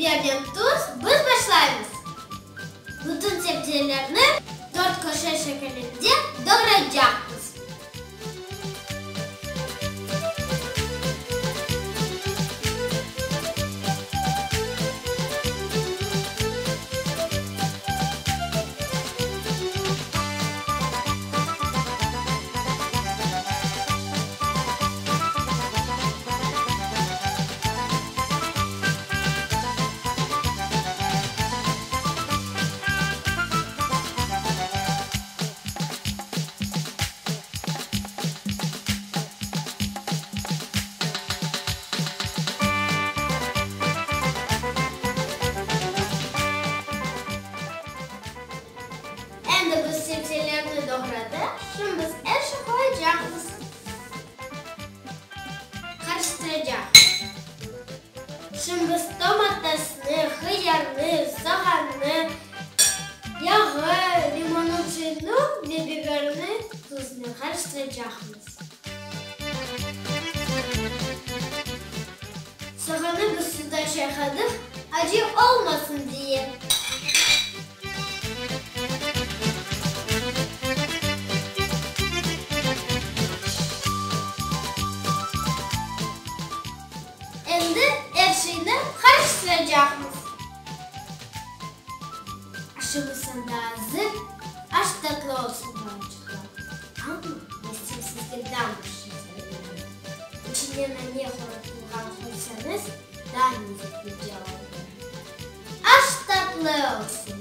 Bibernen tuz, biz başlaymız. Bütün sebzelerni dörtköşe şekilinde doğraycaqmız. Endi biz sebzelerni doğradıq, şimdi biz er şey qoyacaqmız. Qarıştıracaqmız. Şimdi biz tomatesni, hıyarnı, soğannı, yağı, limonnıñ suyunı ve biberni, tuznı qarıştıracaqmız. Soğannı biz suvda çayqadıq, acı olmasın diye. Endi er şeyni qarıştıracaqmız. Aşımız anda azır, aş tatlı olsun, balaçıqlar. Amma men sizge daa bir şey söyleyeyim. İçine nane horotulğan qoysañız, daa lezetlice olur. Aş tatlı olsun!